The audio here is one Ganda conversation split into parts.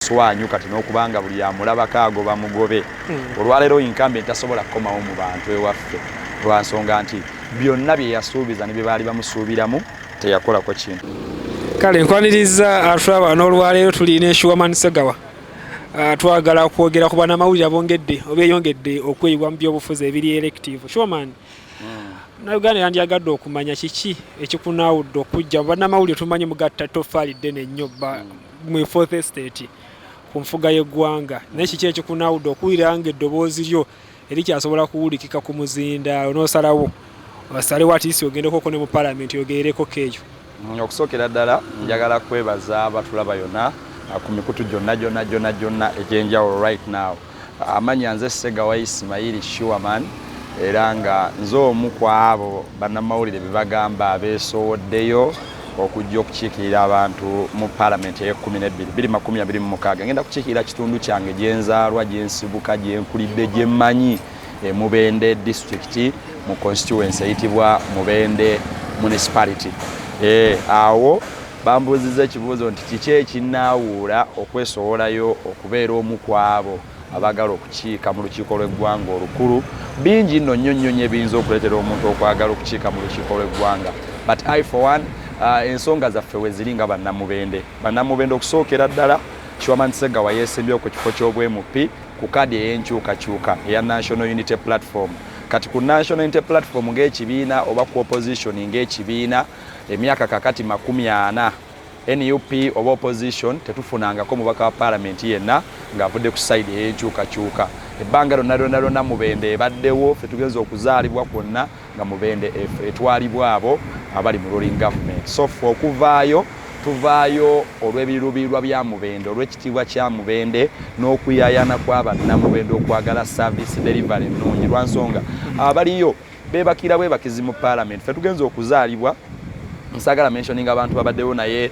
Enswanyu kati n'okubanga buli amulabako agoba mugobe. Olwaleero incumbent tasobola kukomawo mu bantu ewaffe, lwansonga nti byonna bye yasuubiza ne bye baali bamusuubiramu teyakolako kintu. Kale nkwaniriza atulaba n'olwaleero tulina Sure Man Segawa. Twagala kwogera ku bannamawulire abongedde oba eyongedde okweyiwa mu byobufuzi ebiri elective. Sure Man, na Uganda yandyagadde okumanya kiki ekikunaawudde okujja mu bannamawulire. Tumanyi mugatta toffaali ddene nnyo mu fourth estate ku nfuga y'eggwanga, naye kiki ekikunaawudde okuwulira nga eddoboozi lyo erikyasobola kuwulikika ku muzindaalo n'osalawo osalewo atiisi ogendekoko ne mu palamenti oyogerereko eyo? Okusookera ddala njagala kwebaza abatulaba yonna ku mikutu gyonna gyonna gyonna gyonna egy'enjawulo right now. Amanya nze Segawa Isimayiri Sure Man, era nga nze omu ku abo bannamawulire be bagamba abeesowoddeyo okujja okukiikirira abantu mu paalamenti ey'e12 2026. Ngenda kukiikirira kitundu kyange gyenzaalwa, gyensibuka, gyenkulidde, gyemmanyi, e Mubende District, mu constituency eyitibwa Mubende Municipality. Awo bambuuziza ekibuuzo nti kiki ekinnaawuula okwesowolayo okubeera omu ku abo abaagala okukiika mu lukiiko lw'eggwanga olukulu. Bingi nno nnyo nnyo nnyo ebiyinza okuleetera omuntu okwagala okukiika mu lukiiko lw'eggwanga, but I for one, ensonga zaffe we ziri nga bannamubende. Bannamubende, okusookera ddala, Sure Man Segawa yeesimbyewo ku kifo ky'obwa MP ku kaadi ey'enkyukakyuka eya National Unity Platform. Kati ku National Unity Platform ng'ekibiina oba ku opposition ng'ekibiina, emyaka kakati 40 NUP oba opposition tetufunangako mubaka wa paalamenti yenna ng'avudde ku side ey'enkyukakyuka. Ebbanga lyonna lyonna lyonna Mubende ebaddewo, ffe tugenza okuzaalibwa kwonna nga Mubende etwalibwa abo abali mu ruling government. So ffe okuvaayo, tuvaayo olw'ebiruubirirwa bya Mubende, olw'ekitiibwa kya Mubende n'okuyayana kw'abannamubende okwagala service delivery ennungi, lwansonga abaliyo beebakira bwebakizi mu paalamenti. Ffe tugenza okuzaalibwa, nsagala mentioning abantu babaddewo, naye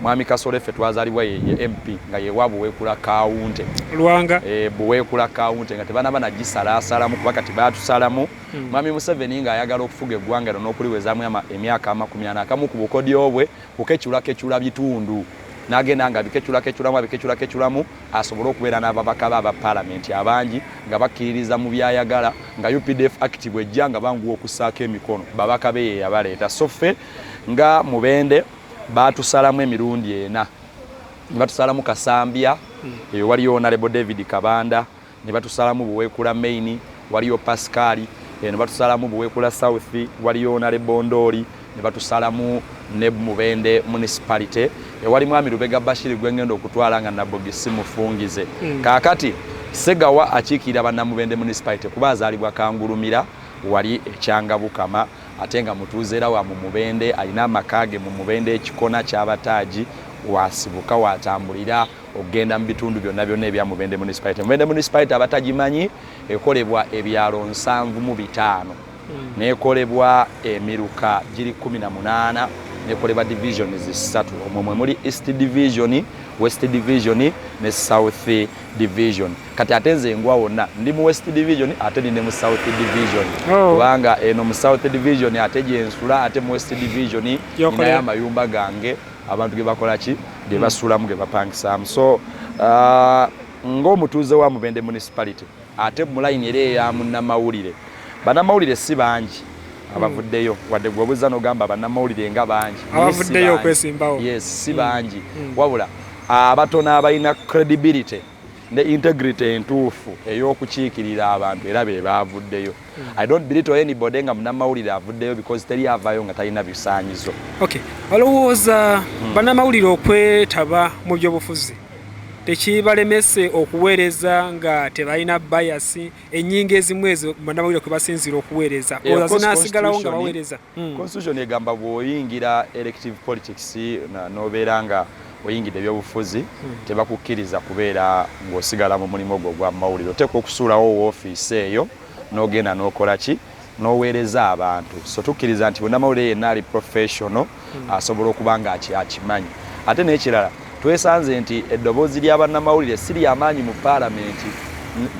mwami Kasole ffe twazaalibwa ye MP nga yewa Buweekula County. Lwanga. Buweekula County nga tebanaba nagisalaasalamu, kuba kati baatusalamu. Mwami Museveni ng'ayagala okufuga eggwanga ero n'okuliwezaamu emyaka 40, akamu ku bukodyo bwe kukeculakecula bitundu, n'agenda nga bikeculakeculamu, abikeculakeculamu asobole okubeera n'ababaka be aba paalamenti abangi nga bakkiririza mu byayagala, nga UPDF Act bwejja nga banguwa okussaako emikono, babaka be ye yabaleeta. So ffe nga Mubende baatusalamu emirundi ena, ne batusalamu Kasambya, eyo waliyo Honorable David Kabanda, ne batusalamu Buweekula Main, waliyo Pascal, ne batusalamu Buweekula South, waliyo Honorable Ndooli, ne batusalamu ne Mubende Municipality ewali mwami Lubega Bashiri gwengenda okutwala nga Nabogisi mufungize. Kaakati Segawa akiikirira bannamubende Municipality kuba azaalibwa Kangulumira wali ekyangabukama, ate nga mutuuze era wa mu Mubende, alina amaka ge mu Mubende ekikona ky'abataaji wasibuka watambulira okugenda mu bitundu byonna byonna ebya Mubende Municipality. Mubende Municipality, abatagimanyi, ekolebwa ebyalo 75, nekolebwa emiruka giri 18, nekolebwa divisions ssatu. Omwo mwe muli East Division, West Division ne South Division. Kati ate nze ngwa wonna, ndi mu West Division ate ndi ne mu South Division. Kubanga eno mu South Division ate gyensula, ate mu West Division ninayo amayumba gange abantu ge bakola ki, ge basulamu, ge bapangisaamu. So ng'omutuuze wa Mubende Municipality, ate mu layini era eya munnamawulire, bannamawulire si bangi abavuddeyo, wadde gwe obuuza n'ogamba bannamawulire nga bangi, naye si abavuddeyo bangi. Okwesimbawo. Yes, si bangi, wabula abatono abalina credibility ne integrity entuufu ey'okukiikirira abantu era be baavuddeyo. I don't belittle anybody nga munnamawulire avuddeyo, because teri avaayo nga talina bisaanyizo. Okay, olowooza bannamawulire okwetaba mu byobufuzi tekibalemese okuweereza nga tebalina bias? Ennyingo ezimu ezo bannamawulire kwe basinziira okuweereza, of olowooza course, zinaasigalawo nga baweereza? Constitution egamba bw'oyingira elective politics n'obeera nga oyingidde ebyobufuzi, tebakukkiriza kubeera ng'osigala mu mulimu gwo ogwa mawulire. Oteekwa okusuulawo woofiisi eyo n'ogenda n'okola ki, n'oweereza abantu. So tukkiriza nti munnamawulire yenna ali professional asobola okuba nga akimanyi. Ate n'ekirala, twesanze nti eddoboozi lya bannamawulire si lyamaanyi mu paalamenti.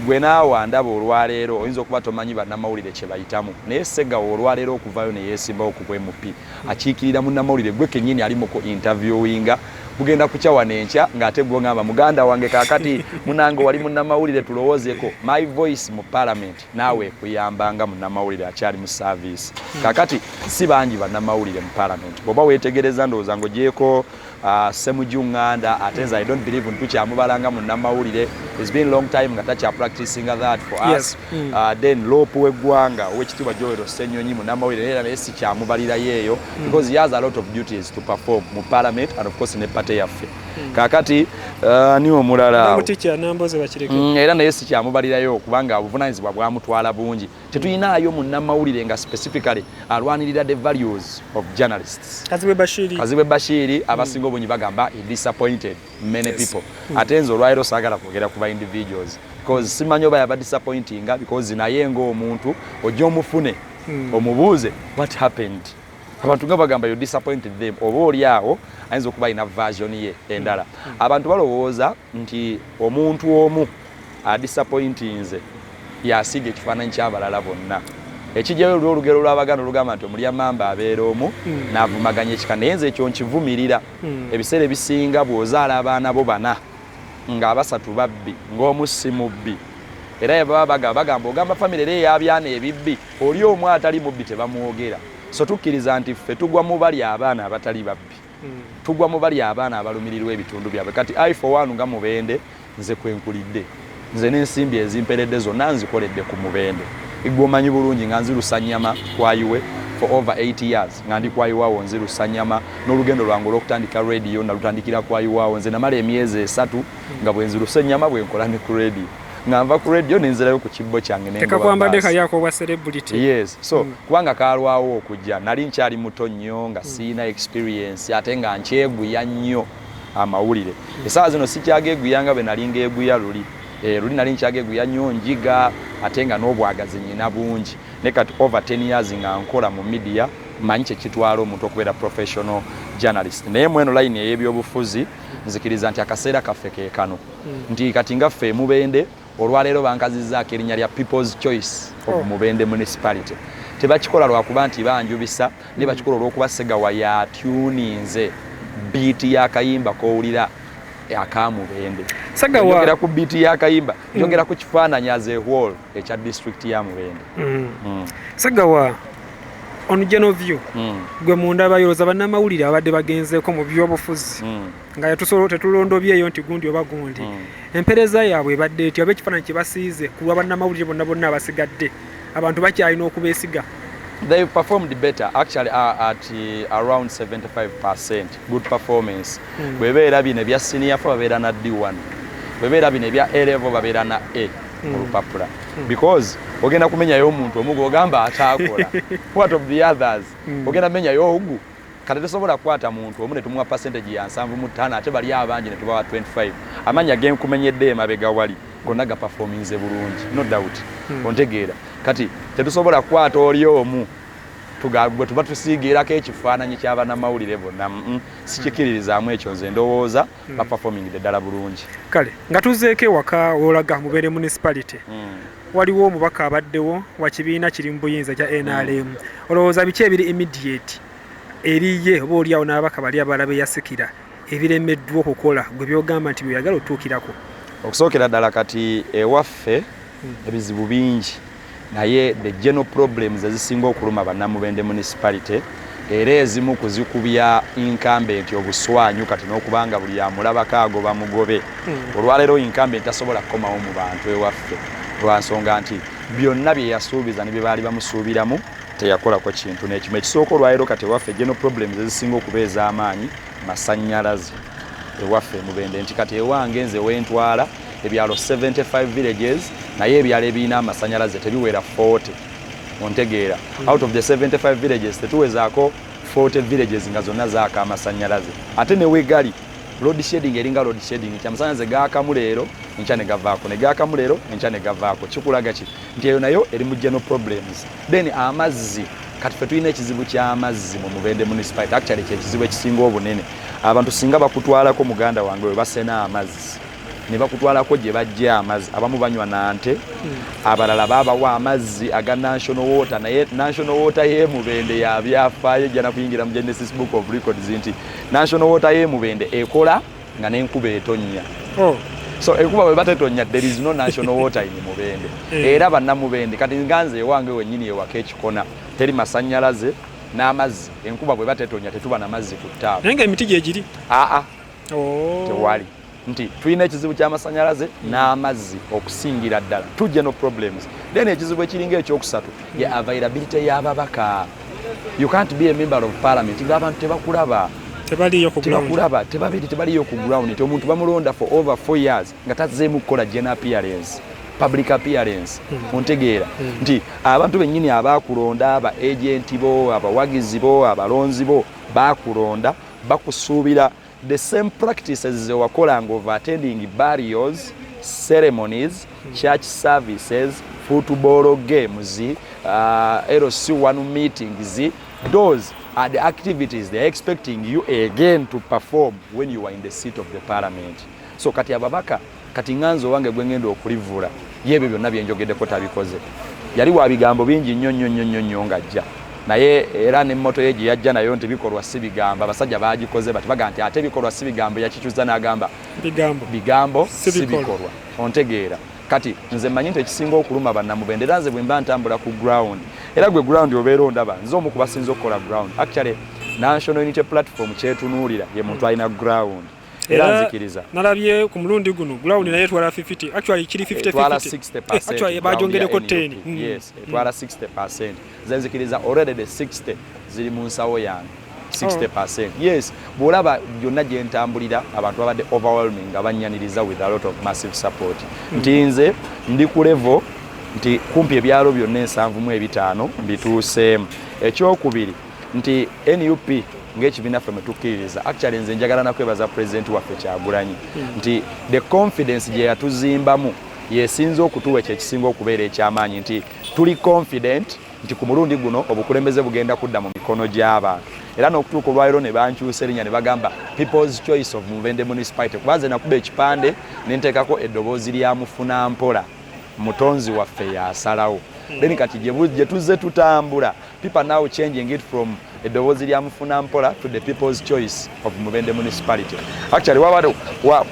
Gwe naawe andaba olwaleero oyinza okuba tomanyi bannamawulire kye bayitamu, naye Segawa olwaleero okuvayo ne yeesimbawo ku bwa MP akiikirira munnamawulire, gwe kennyini ali mu ku interviewinga. Bugenda kukya wano enkya ng'ate gwe ngamba muganda wange kaakati munange wali munnamawulire, tulowoozeko my voice mu parliament, naawe ekuyamba nga munnamawulire akyali mu service. Kaakati si bangi bannamawulire mu parliament. Bw'oba weetegereza, ndowooza ng'ogyeko Semuju Nganda, ate nze I don't believe nti tukyamubala nga munnamawulire. It's been long time nga takya practicing that for us. Then LOP w'eggwanga, owekitiibwa Joel Ssenyonyi, munnamawulire era naye sikyamubalirayo eyo because he has a lot of duties to perform mu parliament and of course ne party yaffe. Kaakati ni omulala awo. Mutikya Namboze Bakireke. Era naye sikyamubalirayo kubanga obuvunanyizibwa bwamutwala bungi. Tetuyinaayo munnamawulire nga specifically alwanirira the values of journalists. Kazibwe Bashiri. Kazibwe Bashiri, abasinga obungi bagamba he disappointed many people. Ate nze olwaliro saagala kwogera ku ba individuals because simanyi oba yaba disappointinga, because naye ng'omuntu ojja omufune omubuuze what happened, abantu nga bagamba you disappointed them, oba oli awo ayinza okuba alina version ye endala. Abantu balowooza nti omuntu omu adisappointinze yasiiga ekifaananyi ky'abalala bonna. Ekijjayo luli olugero lw'Abaganda olugamba nti omulyamamba abeera omu n'avumaganya ekika, naye nze ekyo nkivumirira. Ebiseera ebisinga bw'ozaala abaana bo bana ng'abasatu babbi ng'omu si mubbi, era baba bagamba ogamba famire era eyabyana ebibbi, oli omu atali mubbi tebamwogera. So tukkiriza nti ffe tugwa mu bali abaana abatali babbi, tugwa mu bali abaana abalumirirwa ebitundu byabwe. Kati I for one nga Mubende, nze kwenkulidde, nze n'ensimbi ezimperedde zonna nzikoledde ku Mubende. Igwe omanyi bulungi nga nzirusa nyama kwayiwe for over 8 years, nga ndi kwayiwaawo nzirusa nyama, n'olugendo lwange olw'okutandika radio nalutandikira kwayiwaawo. Nze namala emyezi 3 nga bwe nzirusa ennyama bwe nkola ne ku radio, nga nva ku radio nenzirayo ku kibbo kyange nengoba Tekakwambadde bus. Kali ak'obwa celebrity. Yes, so kubanga kalwawo okujja, nali nkyali muto nnyo nga siina experience, ate nga nkyeguya nnyo amawulire. Essaawa zino sikyageeguya nga bwe nali ngeeguya luli. Luli nali nkyageeguya nnyo, njiga, ate nga n'obwagazi nyina bungi, ne kati over 10 years nga nkola mu media, manyi kyekitwala omuntu okubeera professional journalist. Naye mweno line ey'ebyobufuzi, nzikiriza nti akaseera kaffe ke kano, nti kati nga ffe Mubende olwaleero bankazizzaako erinnya lya People's Choice of Mubende Municipality. Tebakikola lwakuba nti banjubisa, naye bakikola olwokuba Segawa yatuninze beat y'akayimba k'owulira akamubende. Segawa. Njogera ku beat y'akayimba, njogera ku kifaananyi as a whole ekya district ya Mubende. Segawa, on general view, gwe mundaba yolooza bannamawulire abadde bagenzeeko mu byobufuzi nga tetulondobyeyo nti gundi oba gundi, empeereza yaabwe ebadde etya, oba ekifaananyi kye basiize ku lwa bannamawulire bonna bonna abasigadde, abantu bakyalina okubeesiga? They performed better actually, at around 75% good performance. Bwebeera bino ebya senior 4 babeera na D1, bwebeera bino ebya A level babeera na A mu lupapula, because ogenda kumenyayo omuntu omu gwogamba ataakola, what of the others? Ogenda menyayo ogu. Kati tesobola kukwata muntu omu ne tumuwa percentage ya 75, ate bali abangi ne tubawa 25. Amannya genkumenyedde emabega wali gonna gaperforminze bulungi, no doubt. Ontegeera? Kati tetusobola kukwata oli omu gwe tuba tusiigirako ekifaananyi ky'abannamawulire bonna. Sikikiririzaamu ekyo. Nze ndowooza baperformingidde ddala bulungi. Kale nga tuzeeko ewaka wolaga Mubende Municipality, waliwo omubaka abaddewo wa kibiina kiri mu buyinza kya NRM. Olowooza biki ebiri immediate eriye, oba oliawo n'ababaka bali abalala beyasikira ebiremeddwa okukola, gwe byogamba nti byeyagala otuukirako? Okusookera ddala kati ewaffe ebizibu bingi, naye the general problems ezisinga okuluma bannamubende municipality, era ezimu kuzikubya incumbent obuswanyu kati n'okubanga buli amulabako agoba mugobe, olwaleero incumbent tasobola kukomawo mu bantu ewaffe lwansonga nti byonna bye yasuubiza ne bye baali bamusuubiramu teyakolako kintu n'ekimu. Ekisooka olwaleero kati ewaffe general problems ezisinga okuba ez'amaanyi, masannyalaze ewaffe Mubende, nti kati ewange nze wentwala ebyalo 75 villages, naye ebyalo ebirina amasanyalaze tebiwera 40. Ontegeera? Out of the 75 villages tetuwezaako 40 villages nga zonna zaaka amasanyalaze. Ate newegali load shedding eringa load shedding, nti amasanyalaze gaakamu leero, enkya ne gavaako, ne gaakamu leero, enkya ne gavaako. Kikulaga ki? Nti eyo nayo eri mu general problems. Then amazzi, kati fe tulina ekizibu ky'amazzi mu Mubende Municipality. Actually kyekizibu ekisinga obunene. Abantu singa bakutwalako, muganda wange, we basena amazzi Ne bakutwalako gye bajja amazzi. Abamu banywa nante, abalala babawa amazzi aga National Water, naye National Water y'Emubende yabyafaayo, ejja nakuyingira mu Genesis Book of Records nti National Water y'Emubende ekola nga n'enkuba etonnya. So enkuba bwe batetonya, there is no National Water in Mubende. Era bannamubende kati nganze ewange wennyini ewaka ekikona teri masanyalaze n'amazzi. Enkuba bwe batetonya, tetuba namazzi ku ttaapu. Naye nga emiti gyegiri? Aa. Tewali. Nti tulina ekizibu ky'amasanyalaze n'amazzi okusingira ddala, two general problems. Then ekizibu ekiringa ekyokusatu ye availability y'ababaka. You can't be a member of parliament ng'abantu tebakulaba. Tebaliyo ku ground. Tebakulaba, tebabiri, tebaliyo ku ground, nti omuntu bamulonda for over 4 years nga tazzeemu kukola general appearance, public appearance. Ontegeera nti abantu bennyini abakulonda, aba agenti bo, abawagizi bo, abalonzi bo bakulonda, bakusuubira the same practices zewakolanga of attending burials, ceremonies, church services, football games, LC1 meetings. Those are the activities they are expecting you again to perform when you are in the seat of the parliament. So kati ababaka, kati nganze owange gwe ngenda okulivula, yebyo byonna byenjogeddeko tabikoze. Yali wa bigambo bingi nnyo nnyo nnyo nnyo nnyo ng'ajja, naye era nemmoto ye gye yajja nayo nti bikolwa si bigambo, abasajja bagikoze bati baga nti ate bikolwa si bigambo, yakikyuza n'agamba bigambo bigambo si si bikolwa. Bikolwa. Ontegeera? Kati nze mmanyi nti ekisinga okuluma bannamubende, era nze bwe mba ntambula ku ground, era gwe ground obeera ondaba, nze omu ku basinza okukola ground. Actually, National Unity Platform kyetunuulira ye muntu alina ground, era nzikiriza nalabye ku mulundi guno ground naye etwala 50, actually kiri 50. Etwala 50. 60%. Actually ground bajongereko ya 10. NUP. Yes, etwala 60%. Nze nzikiriza already the 60 ziri mu nsawo yange, 60%. Yes, bw'olaba byonna gye ntambulira, abantu babadde overwhelming nga bannyaniriza with a lot of massive support, nti nze ndi ku level nti kumpi ebyalo byonna 75 mbituuseemu. Ekyokubiri nti NUP ng'ekibiina ffe mwe tukkiririza, actually nze njagala nakwebaza pulezidenti waffe Kyagulanyi nti the confidence gye yatuzimbamu yesinze okutuwa ekyo ekisinga okubeera ekyamaanyi, nti tuli confident nti ku mulundi guno obukulembeze bugenda kudda mu mikono gy'abantu. Era n'okutuuka olwaliro ne bankyusa erinnya ne bagamba People's Choice of Mubende Municipality, kuba nze nakuba ekipande ne nteekako eddoboozi lya mufuna mpola, mutonzi waffe yasalawo. Then kati gye tuzze tutambula, people are now changing it from eddoboozi lya mufuna mpola to the People's Choice of Mubende Municipality. Actually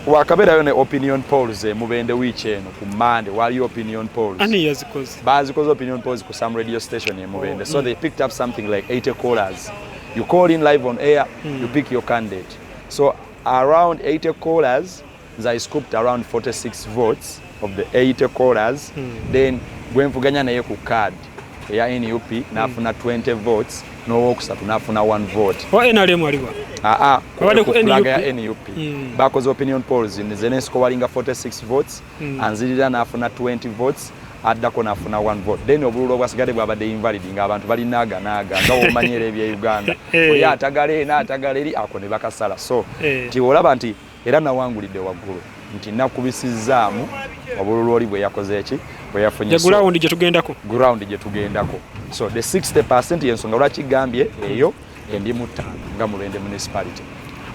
wakabeerayo ne opinion polls e Mubende wiiki eno ku Mande, waliyo opinion polls. Ani yazikoze? Bazikoze opinion polls ku some radio station e Mubende. So they picked up something like 80 callers. You call in live on air, you pick your candidate. So around 80 callers, I scooped around 46 votes of the 80 callers. Then gwenvuganya naye ku card eya NUP n'afuna 20 votes, n'owokusatu n'afuna 1 vote. Wa NRM aliwa? Aa. Babadde ku ku flag NUP? ya NUP. Bakoze opinion polls, nze nenscoringa 46 votes, anzirira n'afuna 20 votes, addako n'afuna 1 vote. Then obululu obwasigadde bwabadde invalid, ng'abantu balina naaga nga womanyera ebye Uganda. Oli atagala ena, atagala eri, ako ne bakasala. So nti olaba nti era nawangulidde waggulu, nti nakubisizzaamu obululu oli bwe yakoze eki bwe yafunye. Ya ground gye tugendako. Ground gye tugendako. So the 60% yensonga lwaki gambye eyo endi mu ttaano nga Mubende Municipality.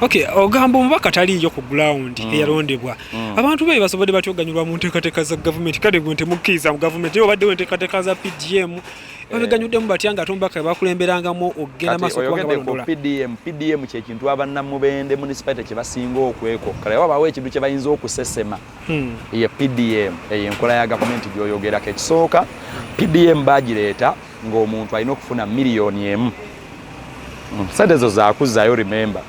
Okay, ogamba omubaka taliiyo ku ground eyalondebwa. Abantu be basobodde batya okuganyulwa mu nteekateeka za gavumenti? Kale gwe ntemukkiriza mu gavumenti, naye obaddewo enteekateeka za PDM, babiganyuddemu batya nga ate omubaka bakulemberangamu okugenda Kati maaso okubanga oyogedde ku balondola? PDM. PDM kyekintu abannamubende municipality kye basinga okwekokkala. Wabaawo ekintu kye bayinza okusesema, ye PDM, eyo enkola ya gavumenti gy'oyogerako. Ekisooka, PDM bagireeta ng'omuntu alina okufuna 1 million. Sente ezo zakuzaayo, remember,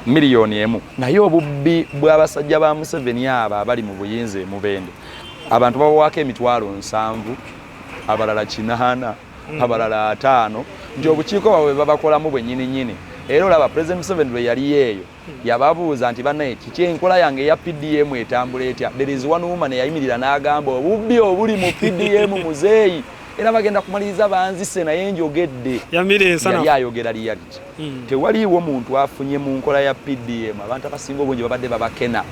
1 million. Naye obubbi bw'abasajja ba Museveni abo abali mu buyinza e Mubende, abantu babawaako 70,000, abalala 80, abalala 50, nti obukiiko bwabwe babakolamu bwennyini nnyini. Era olaba President Museveni lwe yali eyo yababuuza nti, "Bannaye, kiki enkola yange eya PDM etambula etya?" There is one woman eyayimirira n'agamba, "Obubbi obuli mu PDM, muzeeyi, era bagenda kumaliriza banzise, naye njogedde." Yamira ensana. Yali ayogera reality. Tewaliiwo muntu afunye mu nkola ya PDM. Abantu abasinga obungi babadde babakena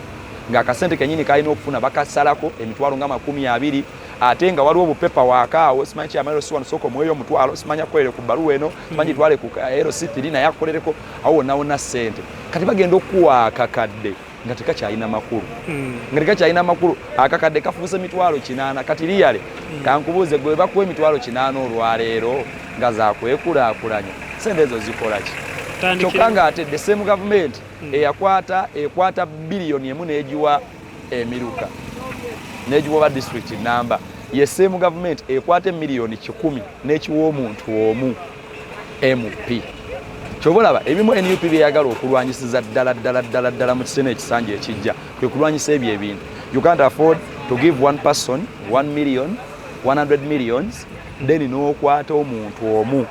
ng'akasente kenyini kalina okufuna bakasalako emitwalo nga 20, ate nga waliwo obupepa waakaawo, simanyi kyama LC wano, sooka omuweeyo omutwalo, simanya kukolere ku bbaluwa eno, simanyi twale ku LC3 naye akukolereko, awo wonna wonna ssente. Kati bagenda okuwa akakadde. Nga tekakyalina makulu, nga tekakyalina makulu. Akakadde kafuuse 800,000 kati liyale. Kankubuuze, gwe bakuwa 800,000 olwaleero nga zakwekulaakulanya, sente ezo zikola ki? Kyokka ng'ate the same government eyakwata ekwata 1 biliyoni n'egiwa emiruka, n'egiwa ba district namba, ye same government ekwata 100,000,000 n'ekiwa omuntu omu MP. Kyoba olaba ebimu NUP byeyagala okulwanyisiza ddala ddala ddala ddala mu kiseera ekisanja ekijja kwe kulwanyisa ebyo ebintu. You can't afford to give one person 1 million, 100 millions, then n'okwata omuntu omu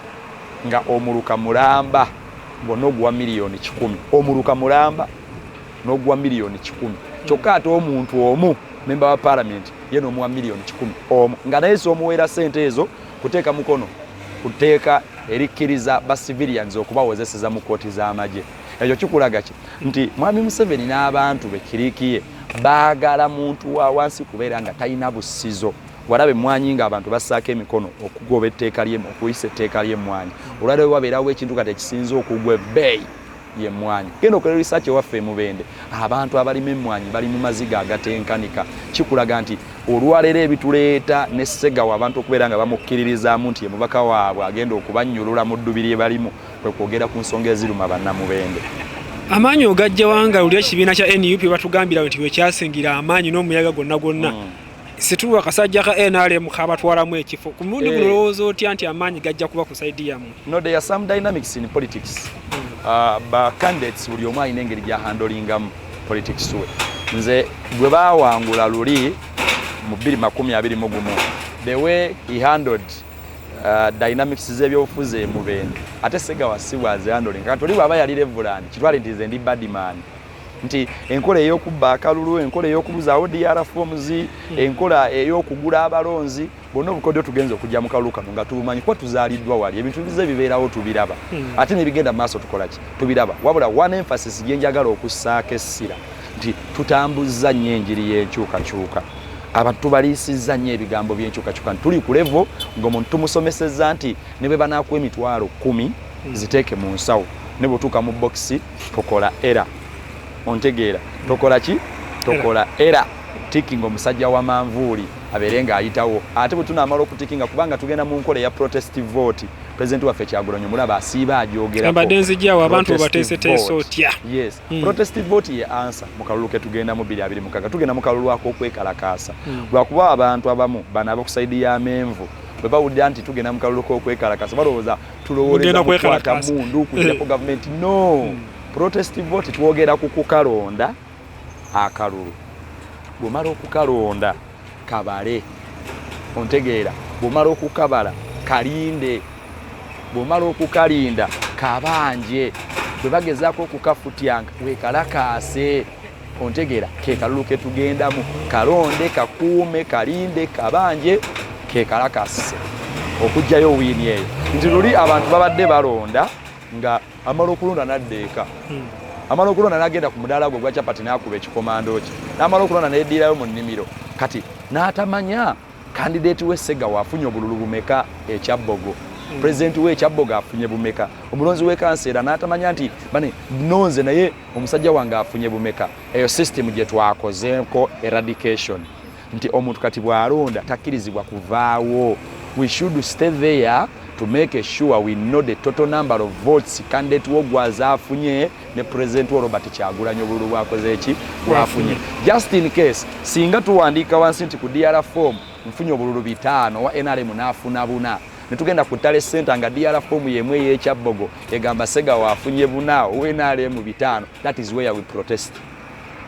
nga omuluka mulamba bwonna oguwa 100,000,000, omuluka mulamba n'oguwa 100,000,000. Kyokka ate omuntu omu memba wa parliament ye n'omuwa 100,000,000 omu, nga naye si omuweera sente ezo kuteeka mukono kuteeka erikkiriza ba civilians okubawozeseza mu kooti z'amagye. Ekyo kikulaga ki? Nti Mwami Museveni n'abantu be kirikiye baagala muntu wa wansi kubeera nga talina busizo. Walaba emmwanyi ng'abantu bassaako emikono okugoba etteeka lyemu, okuyisa etteeka ly'emmwanyi. Olwaleero wabeerawo ekintu kati ekisinza okugwa ebbeeyi yemmwanyi. Genda okola research ewaffe emubende, abantu abalima emmwanyi bali mu maziga agatenkanika. Kikulaga nti olwaleero ebituleeta ne Segawa, abantu okubeera nga bamukkiririzaamu nti ye mubaka waabwe agenda okubannyulula mu ddubi lye balimu, kwe kwogera ku nsonga eziruma bannamubende. Amaanyi ogajja wanga luli ekibiina kya NUP batugambira nti wekyasingira amaanyi n'omuyaga gwonna gwonna, situlwa akasajja ka NRM kabatwalamu ekifo. Ku mulundi guno olowooza otya nti amaanyi gajja kuba ku side yammwe? No, there are some dynamics in politics. Ba candidates buli omu alina engeri gyahandolingamu politics we. Nze gwe baawangula luli mu 2021, the way he handled dynamics z'ebyobufuzi emubende, ate Segawa si bwazihandolinga. Kati oli bw'aba yali reverend, kitwale nti nze ndi badman, nti enkola ey'okubba akalulu, enkola ey'okubuzaawo DR forms, enkola ey'okugula abalonzi, bonna obukodyo tugenza okujja mu kalulu kano nga tubumanyi, kuba tuzaaliddwa wali. Ebintu bize bibeerawo tubiraba, ate nebigenda mu maaso tukola ki? Tubiraba. Wabula one emphasis gye njagala okussaako essira nti tutambuzza nnyo enjiri y'enkyukakyuka. Abantu tubaliisizza nnyo ebigambo by'enkyukakyuka, nti tuli ku level ng'omuntu tumusomesezza nti ne bwe banaakuwa 10,000 ziteeke mu nsawo, ne bw'otuuka mu bokisi tokola era ontegeera, tokola ki? Tokola era tickinga omusajja wa manvuuli abeere ng'ayitawo. Ate bwe tunaamala okutickinga, kubanga tugenda mu nkola eya protest vote, pulezidenti waffe Kyagulanyi omulaba asiiba agyogerako. Mbadde nzijjawo abantu bateeseteese otya? Yes. Protest vote ye answer mu kalulu ke tugenda mu 2026. Tugenda mu kalulu ak'okwekalakaasa, lwakuba abantu abamu bano ab'oku side y'amenvu bwe bawulira nti tugenda mu kalulu k'okwekalakaasa, balowooza tulowooleza Mugenda mukwata kwekalakaasa. mundu kujjako gavumenti. No, protest vote twogera ku kukalonda akalulu. Bw'omala okukalonda kabale, ontegeera? Bw'omala okukabala kalinde, bw'omala okukalinda kabanje, bwe bagezaako okukafutyanka wekalakaase, ontegeera? Ke kalulu ke tugendamu: kalonde, kakuume, kalinde, kabanje, kekalakase okugjayo win eyo. Nti luli abantu babadde balonda nga amala okulonda nadda eka, amala okulonda n'agenda ku mudaala gwe gwa capati n'akuba ekikomando kye, n'amala okulonda neddirayo mu nnimiro. Kati n'atamanya candidate we Segawa afunye obululu bumeka ekyabbogo, pulezidenti we ekyabbogo afunye bumeka, omulonzi w'e Kanseera n'atamanya nti bane nonze naye omusajja wange afunye bumeka. Eyo system gye twakozeeko eradication, nti omuntu kati bw'alonda takkirizibwa kuvaawo. We should stay there to make sure we know the total number of votes candidate wo gwazaafunye ne president wo Robert Kyagulanyi obululu bwakoze eki? Bwafunye. Just in case singa tuwandiika wansi nti ku DR form nfunye obululu 5, wa NRM n'afuna 4, ne tugenda ku tally center nga DR form yemu ey'ekyabbogo egamba Segawa afunye 4, owa NRM 5, that is where we protest.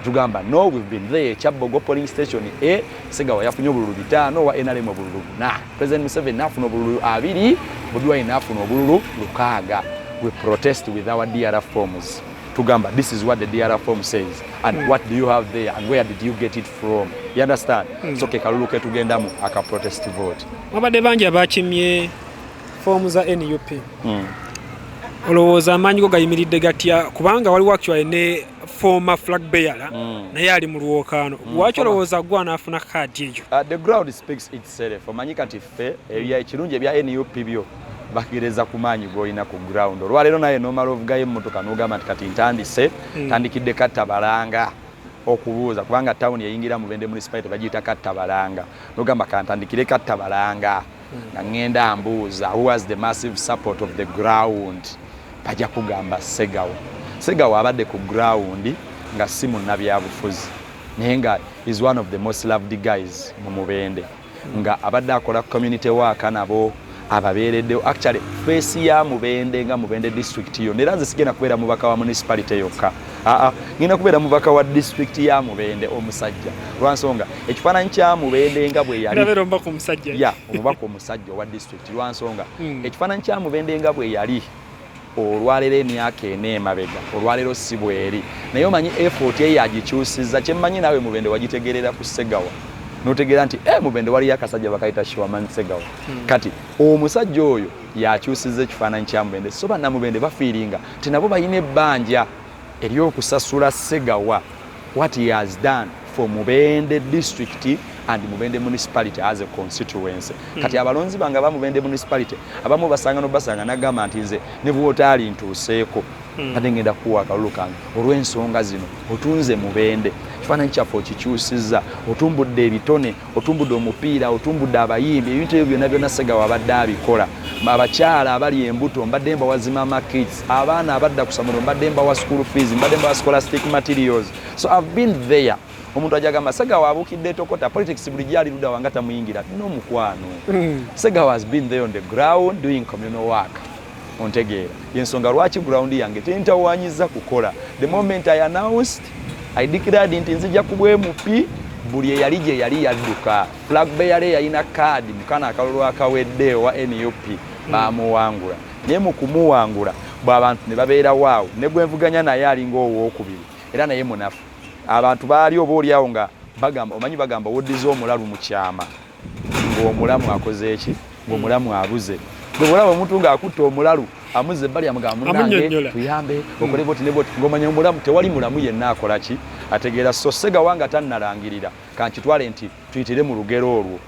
Tugamba, "No, we've been there, ekyabbogo polling station A, Segawa yafunye obululu 5, wa NRM obululu 4, President Museveni n'afuna obululu 20, Bobi Wine n'afuna obululu 6." We protest with our DR forms. Tugamba, "This is what the DR form says, and what do you have there, and where did you get it from?" You understand? So ke kalulu ke tugendamu aka protest vote. Wabadde bangi abakimye foomu za NUP. Olowooza amaanyi go gayimiridde gatya, kubanga waliwo actually ne former flag bearer naye ali mu lwokaano? Lwaki olowooza gwe anaafuna kaadi eyo? The ground speaks itself. Omanyi kati ffe ebya ekirungi ebya NUP byo bagereza ku maanyi g'olina ku ground. Olwaleero naye nomala ovugayo emmotoka n'ogamba nti kati ntandise, ntandikidde kattabalanga. Okubuuza, kubanga tawuni eyingira Mubende Municipality bagiyita Kattabalanga. Nogamba kantandikire Kattabalanga nga ŋŋenda mbuuza who has the massive support of the ground, bajja kugamba Segawa. Segawa abadde ku ground nga si munnabyabufuzi, naye nga is one of the most loved guys mu Mubende, nga abadde akola community work nabo ababeereddewo. Actually, face ya Mubende nga Mubende District yonna. Era nze sigenda kubeera mubaka wa municipality yokka, aa, ngenda kubeera mubaka wa district ya Mubende omusajja, lwansonga ekifaananyi kya Mubende nga bwe yali Ndabeera omubaka omusajja. Ya, omubaka omusajja owa district, lwansonga ekifaananyi kya Mubende nga bwe yali olwaleero emyaka 4 emabega, olwaleero si bweri. Naye omanyi effort eyo agikyusizza. Kyemmanyi naawe Mubende wagitegerera ku Segawa, notegeera nti Mubende waliyo akasajja bakayita Shuaman Segawa. Kati omusajja oyo yakyusiza ekifaananyi kya Mubende. So bannamubende bafiiringa ti nabo balina ebbanja ery'okusasula Segawa what he has done for Mubende District and Mubende Municipality as a constituency. Kati abalonzi bange aba Mubende Municipality abamu basanga nobasanga nagamba nti nze ne bwotaali ntuuseeko, ate ngenda kukuwa akalulu kange olw'ensonga zino: otunze Mubende, ekifaananyi kyaffe okikyusizza, otumbudde ebitone, otumbudde omupiira, otumbudde abayimbi. Ebintu ebyo byonna byonna Segawa abadde abikola. Abakyala abali embuto mbadde mbawa zi mama kits, abaana abadda ku ssomero mbadde mbawa school fees, mbadde mbawa scholastic materials. So I've been there. Omuntu ajagamba Segawa abuukidde etokota politics, bulijjo ali ludda wanga tamuyingira n'omukwano. Segawa has been there on the ground doing communal work. Ontegeera? Yensonga lwaki ground yange tentawanyiza kukola. The moment I announced, I declared nti nzija ku bwe MP, buli eyali gye yali yadduka. Flag bearer yalina kaadi mukana akalulu akawedde owa NUP bamuwangula, naye mu kumuwangula bw'abantu ne babeera waawo ne gwenvuganya naye alinga owookubiri, era naye munafu. Abantu baali oba oliawo nga bagamba, omanyi bagamba woddiza omulalu mu kyama ng'omulamu akoze eki, ng'omulamu abuze. Gwe bwolaba omuntu ng'akutta omulalu amuzza ebbali, amugamba munange Amunnyonnyola. tuyambe okole boti ne boti, ng'omanya omulamu tewali mulamu yenna akola ki, ategeera. So Segawa nga tannalangirira, kankitwale nti tuyitire mu lugero olwo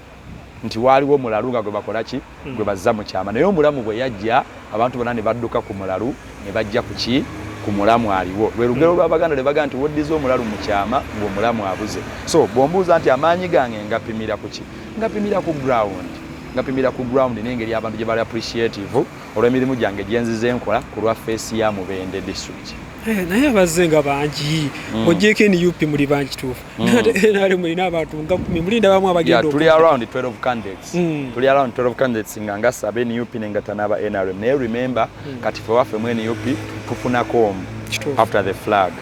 nti waaliwo omulalu nga gwe bakola ki, gwe bazza mu kyama. Naye omulamu bwe yajja, abantu bonna ne badduka ku mulalu ne bajja ku ki, ku mulamu aliwo. Lwe lugero lw'Abaganda lwe bagamba nti woddiza omulalu mu kyama ng'omulamu abuze. So bw'ombuuza nti amaanyi gange ngapimira ku ki, ngapimira ku ground, ngapimira ku ground n'engeri abantu gye bali appreciative olw'emirimu gyange gye nzize nkola ku lwa face ya Mubende District. Naye abazze nga bangi. Ogyeko NUP muli bangi kituufu, NRM mulina abantu nga 10, mulinda bamu abagenda Tuli okudda. around 12 candidates. Tuli around 12 candidates nga ngasaba NUP nengatta n'aba NRM. Naye remember, kati fe waffe mu NUP tufunako omu after the flag.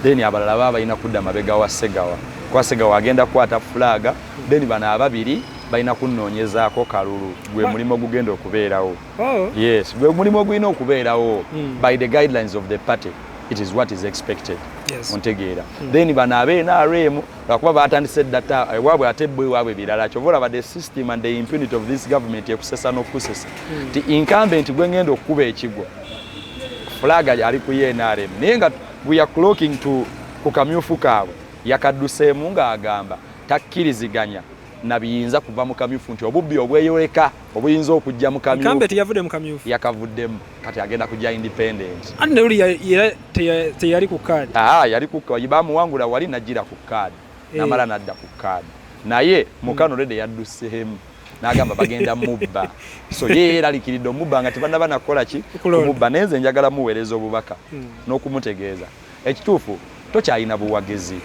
Then abalala baba balina kudda mabega wa Segawa, kuba Segawa agenda kukwata flag. Then bano ababiri balina kunoonyezaako kalulu. Gwe mulimu ogugenda okubeerawo. Oh. Yes, gwe mulimu ogulina okubeerawo. By the guidelines of the party, it is what is expected. Ontegeera? Then bano abe NRM lwakuba batandise data ewaabwe, ate bo ewaabwe birala. Kyova olaba the system and the impunity of this government ekusesa n'okusesa ti incumbent gwe ngenda okukuba ekigwo, flag ali ku NRM, naye nga we are clocking to ku kamyufu kaabwe, yakadduseemu ng'agamba takkiriziganya na biyinza kuva mu kamyufu, nti obubbi obweyoleka obuyinza okujja mu kamyufu. Incumbent yavudde mu kamyufu. Yakavuddemu, kati agenda kujja independent. Ate ne luli era teyali ku kaadi. Aa, yali ku, bamuwangula wali najjira ku kaadi. Namala nadda ku kaadi, naye mukano rede yadduseemu n'agamba bagenda mubba. So ye yeeraliikiridde omubba nga tebannaba nakukola ki? Kulonda. Kumubba. Naye nze njagala muweereza obubaka n'okumutegeeza ekituufu, tokyalina buwagizi,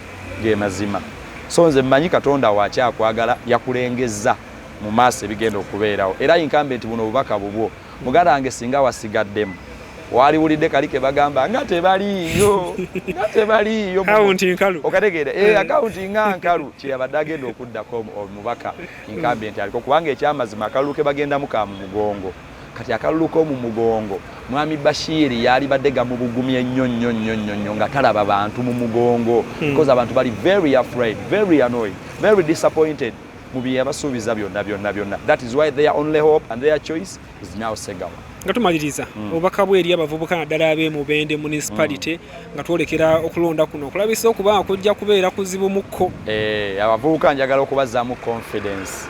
ge mazima. So nze mmanyi Katonda wakyakwagala, yakulengezza mu maaso ebigenda okubeerawo. Era incumbent, buno obubaka bubwo, muganda wange. Singa wasigaddemu, waliwulidde kali ke bagamba nga tebaliiyo, nga tebaliiyo. Akawunti nkalu. Okategeera? Akawunti nga nkalu. Kyeyabadde agenda okuddako omubaka incumbent aliko, kubanga ekyamazima akalulu ke bagendamu ka mu mugongo. Kati akalulu k'omu mugongo, mwami Bashiri yali badde gamubugumye nnyo nnyo nnyo nnyo nnyo nga talaba bantu mu mugongo, because abantu bali very afraid, very annoyed, very disappointed mu bye yabasuubiza byonna byonna byonna. That is why their only hope and their choice is now Segawa. Nga tumaliriza, obubaka bwe eri abavubuka naddala ab'e Mubende Municipality nga twolekera okulonda kuno okulabisa okuba nga kujja kubeera kuzibu mukko. Abavubuka njagala okubazaamu confidence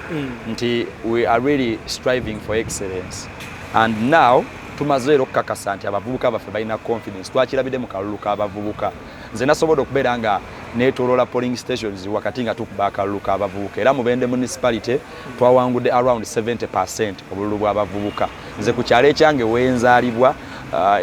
nti we are really striving for excellence, and now tumaze era okukakasa nti abavubuka baffe balina confidence. Twakirabidde mu kalulu k'abavubuka. Nze nasobodde okubeera nga Netolola polling stations wakati nga tukuba akalulu k'abavubuka, era Mubende Municipality twawangudde around 70% obululu bw'abavubuka. Nze ku kyalo ekyange wenzaalibwa,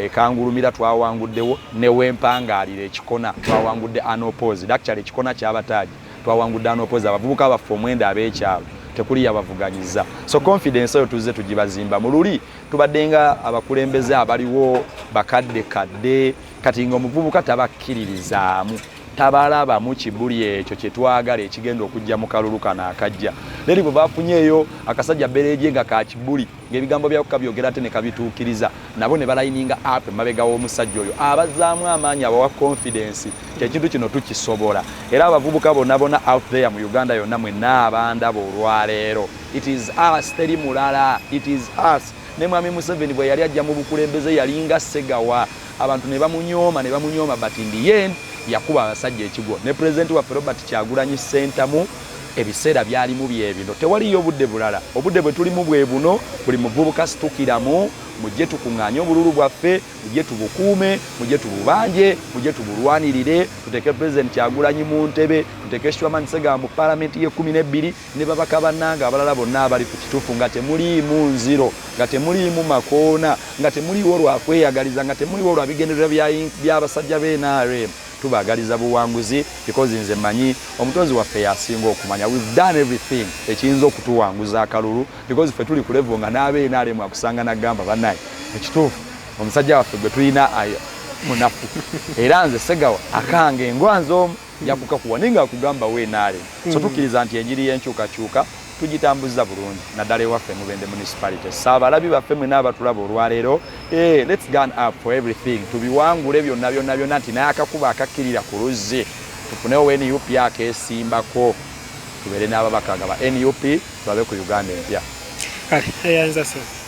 ekangulumira, twawanguddewo, ne wempangaalira ekikona twawangudde unopposed. Actually, ekikona kyabataaji twawangudde unopposed. Abavubuka baffe 9 ab'ekyalo tekuli yabavuganyiza. So confidence eyo tuzze tugibazimba. Mu luli tubadde nga abakulembeze abaliwo bakadde kadde, kati nga omuvubuka tabakkiririzaamu, tabalabamu kibuli ekyo kyetwagala ekigenda okujja mu kalulu kano akajja. Leri bwe bafunyeeyo akasajja bereje nga ka kibuli, ng'ebigambo byako kabyogera ate ne kabituukiriza, nabo ne balininga up emabega w'omusajja oyo abazzaamu amaanyi, abawa confidence kyekintu kino tukisobola. Era abavubuka bonna bonna out there mu Uganda yonna, mwenna abandaba olwaleero, it is us, teri mulala, it is us. Ne Mwami Museveni bwe yali ajja mu bukulembeze yalinga Segawa, abantu ne bamunyooma ne bamunyooma, but in the end yakuba abasajja ekigwo. Ne pulezidenti waffe Robert Kyagulanyi Ssentamu, ebiseera byalimu bye bino, tewaliyo obudde bulala, obudde bwe tulimu bwe buno. Buli muvubuka situkiramu, mujje tukuŋŋaanye obululu bwaffe, mujje tubukuume, mujje tububanje, mujje tubulwanirire, tuteeke Pulezidenti Kyagulanyi mu ntebe, tuteeke Sure Man Segawa mu paalamenti y'e12 ne babaka bannange abalala bonna abali ku kituufu, nga temuliimu nziro, nga temuliimu makoona, nga temuliiwo lwakweyagaliza, nga temuliiwo lwa bigendererwa by'abasajja b'NRM. Tubaagaliza buwanguzi, because nze mmanyi omutonzi waffe yasinga okumanya. We've done everything ekiyinza okutuwanguza akalulu, because ffe tuli ku level nga n'abe NRM akusanga nagamba, "Bannaye, ekituufu omusajja waffe gwe tulina munafu." Era nze Segawa akange engwanza omu yakukakuwa, naye nga akugamba we NRM. So tukkiriza nti enjiri y'enkyukakyuka tugitambuza bulungi, naddala ewaffe Mubende Municipality. Saabalabi baffe mwena abatulaba olwaleero, let's gun up for everything, tubiwangule byonna byonna byonna, nti n'akakuba akakkirira ku luzzi tufunewo NUP akeesimbako, tubeere n'ababaka nga ba NUP, tulabe ku Uganda empya. Kale, eyanza so.